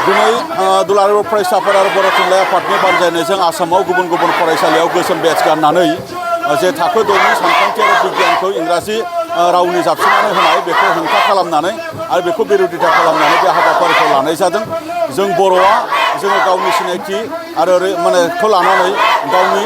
दिनै दुलाराय बर' फरायसाफोर आरो बर' थुनलाइ आफादनि बानजायनायजों आसामाव गुबुन गुबुन फरायसालियाव गोसोम बेज गाननानै जे थाखो 2नि सानखान्थि आरो बिगियानखौ इंराजि रावनि जाबसिननानै होनाय बेखौ हेंथा खालामनानै आरो बेखौ बिरोधिता खालामनानै बे हाबाफारिखौ लानाय जादों। जों बर'आ जोङो गावनि सिनायथि आरो खौ लानानै गावनि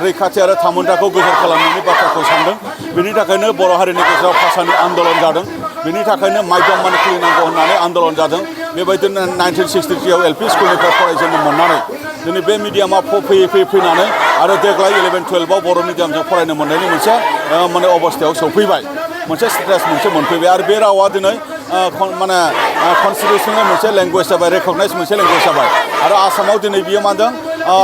रैखाथि आरो थामोन्थाखौ गोजोर खालामनायनि बाथ्राखौ सानदों। बेनि थाखायनो बर' हारिनि गेजेराव भाषानि आन्दलन जादों। बेनि थाखायनो माइदम खुलिनांगौ होननानै आन्दलन जादों। बेबायदिनो 1963 आव एलपि स्कुलनिफ्राय फरायजेननो मोननानै दिनै बे मिडियामाव फैयै फैनानै आरो देग्लाय 11-12आव बर' मिडियामजों फरायनो मोननायनि मोनसे अबस्थायाव सौफैबाय। मोनसे स्टेटास मोनफैबाय आरो बे रावा दिनै कनस्टिटिउसनेल मोनसे लेंगुवेज जाबाय, रेकगनाइज मोनसे लेंगुवेज जाबाय आरो आसामाव दिनै बियो मा होनदों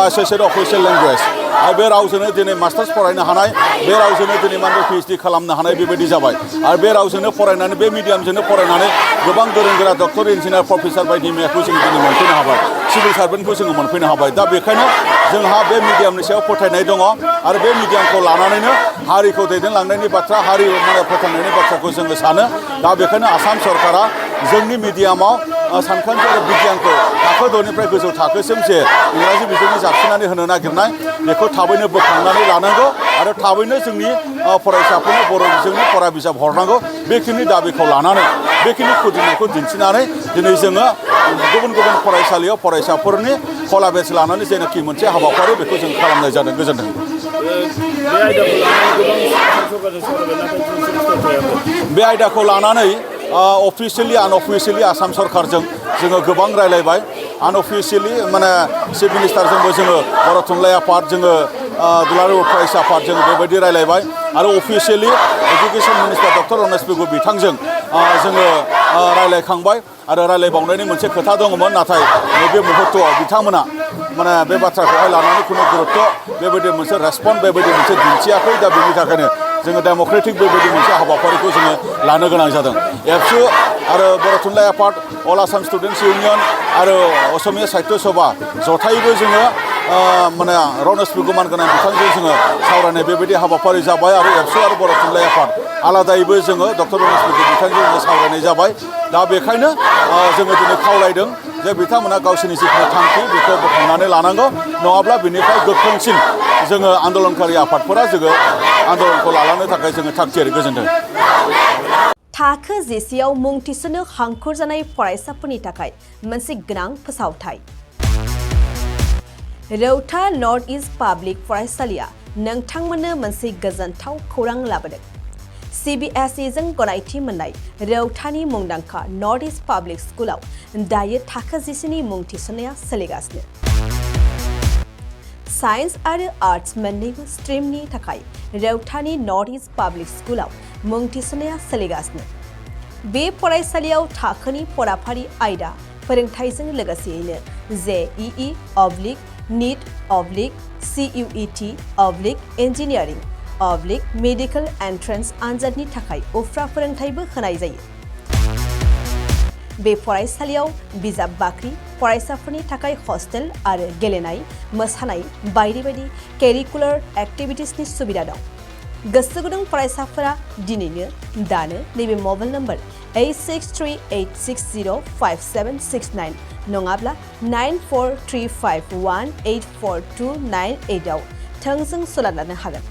एसोसिएटेड अफिसियेल लेंगुवेज आरो बे रावजोंनो दिनै मास्टार्स फरायनो हानाय, बे रावजोंनो दिनै PhD खालामनो हानाय बेबायदि जाबाय आरो बे रावजोंनो फरायनानै बे मिडियामजोंनो फरायनानै गोबां गोरों गोरा डक्टर, इन्जिनियार, प्रफेसार बायदि मैयाखौ जों दिनै मोनफैनो हाबाय। सिभिल सार्भेन्टखौ जोङो मोनफैनो हाबाय। दा बेखायनो जोंहा बे मिडियामनि सायाव फोथायनाय दङ आरो बे मिडियामखौ लानानैनो हारिखौ दैदेनलांनायनि बाथ्रा, हारि फोथांनायनि बाथ्राखौ जोङो सानो। दा बेखायनो आसाम सरकारा जोंनि मिडियामाव सानखान्थि आरो बिगियानखौ थाखो 2निफ्राय गोजौ थाखोसिम जे इंराजि बिजोंनि जाबसिननानै होनो नागिरनाय बेखौ थाबैनो बोखांनानै लानांगौ आरो थाबैनो जोंनि फरायसाफोरनो बर' बिजोंनि फरा बिजाब हरनांगौ। बेखिनि दाबिखौ लानानै, बेखिनि खुदिनायखौ दिन्थिनानै दिनै जोङो गुबुन गुबुन फरायसालियाव फरायसाफोरनि खला बेच लानानै जेनाखि मोनसे हाबाफारि बेखौ जों खालामनाय जादों। गोजोन्थों। बे आयदाखौ लानानै अफिसियेलि आनअफिसियेलि आसाम सरकारजों जोङो गोबां रायलायबाय। आनअफिसियेलि चिफ मिनिस्टारजोंबो जोङो बर' थुनलाइ आफाद, जोङो दुलाराय बर' फरायसा आफाद जों बेबायदि रायलायबाय आरो officially education minister doctor Ramesh Pegu बिथांजों जोङो रायलायखांबाय आरो रायलायबावनायनि मोनसे खोथा दङमोन। नाथाय नैबे मुहुर्तआव बिथांमोना बे बाथ्राखौहाय लानानै खुनु गुरुत्त बेबायदि मोनसे रेसपन्स बेबायदि मोनसे दिन्थियाखै। दा बेनि थाखायनो जोङो डेम'क्रेटिक बेबायदि मोनसे हाबाफारिखौ जोङो लानो गोनां जादों। एबसु आरो बर' थुनलाइ आफाद, अल आसाम स्टुडेन्टस इउनियन आरो असमिया साहित्य सभा जथायैबो जोङो रमेश पेगु गोनां बिथांजों जोङो सावरायनाय बेबायदि हाबाफारि जाबाय आरो एबसु आरो बर' थुनलाइ आफाद आलादायैबो जोङो डक्टर रमेश पेगु बिथांजों जोङो सावरायनाय जाबाय। दा बेखायनो जोङो दिनै खावलायदों जे बिथांमोना गावसोरनि जिखुनु थांखि बेखौ बोखांनानै लानांगौ, नङाब्ला बिनिफ्राय गोख्रोंसिन जोङो आन्दोलनकारि आफादफोरा जोङो आन्दोलनखौ लालांनो थाखाय जोङो थागथियारि। गोजोन्थों। थाखो 10आव मुं थिसननो हांखुर जानाय फरायसाफोरनि थाखाय मोनसे गोनां फोसावथाय। रौता नर्थ इस्ट पाब्लिक फरायसालिया नोंथांमोननो मोनसे गोजोनथाव खौरां लाबोदों। CBSE जों गनायथि मोननाय रौतानि मुंदांखा नर्थ इस्ट पाब्लिक स्कुलाव दायो थाखो 10नि मुं थिसननाया सोलिगासिनो। साइन्स आरो आर्ट्स मोन्नैबो स्ट्रिमनि थाखाय रौतानि नर्थ इस्ट पाब्लिक स्कुलाव मुं थिसननाया सोलिगासिनो। बे फरायसालियाव थाखोनि फराफारि आयदा फोरोंथाइजों लोगोसेयैनो JEE, NEET, CUET, engineering, medical entrance आनजादनि थाखाय उफ्रा फोरोंथाइबो होनाय जायो। बे फरायसालियाव बिजाब बाख्रि, फरायसाफोरनि थाखाय हस्टेल आरो गेलेनाय, मोसानाय बायदि बायदि केरिकुलार एक्टिभिटिसनि सुबिदा दं। गोसो गुदुं फरायसाफोरा दिनैनो दानो नैबे मबाइल नम्बर 8638605769 नङाब्ला 9435184298 आव थोंजों सोलाद लानो हागोन।